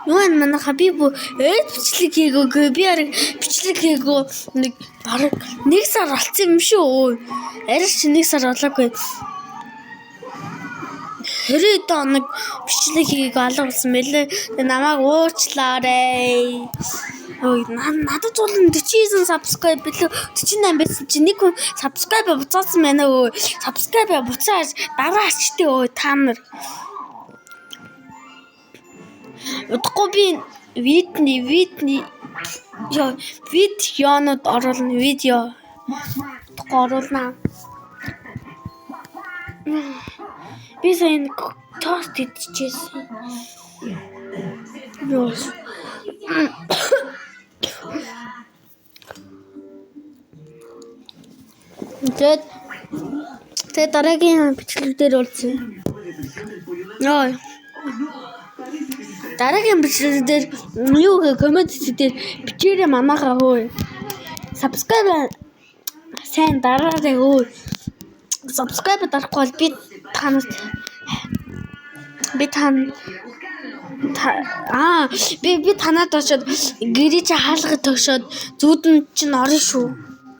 Юу энэ манайха би бүр өөд бичлэг хийгээгүй. Би арай бичлэг хийгээгүй нэг бараг нэг сар болцсон юм шүү. Арай ч нэг сар болоогүй. 20 хоног бичлэг хийгээгүй алга болсон мэлээ. Тэгээ намайг уучлаарай. Ой, надад бол 49 subscribe билүү 48 байсан чинь нэг хүн subscribe буцаасан байна өө. Subscribe буцааж дараачтай өө та нар. Удахгүй би видни видни ёо видеонууд оруулна видео. Удахгүй оруулна. Би сая нэг тост идчихсэн. Ёо. Тэгээд тэгээд дараагийн бичлэг дээр уулзъя. Йоо. Дараагийн бичлэг дээр юу гэ коммент дээр бичээрэй манайхаа хөө. Subscribe сайн дараарай хөө. Subscribe дарахгүй бол би танарт би тань аа би би танад очоод гэрээ чи хаалга тогшоод зүүдэн чинь орно шүү.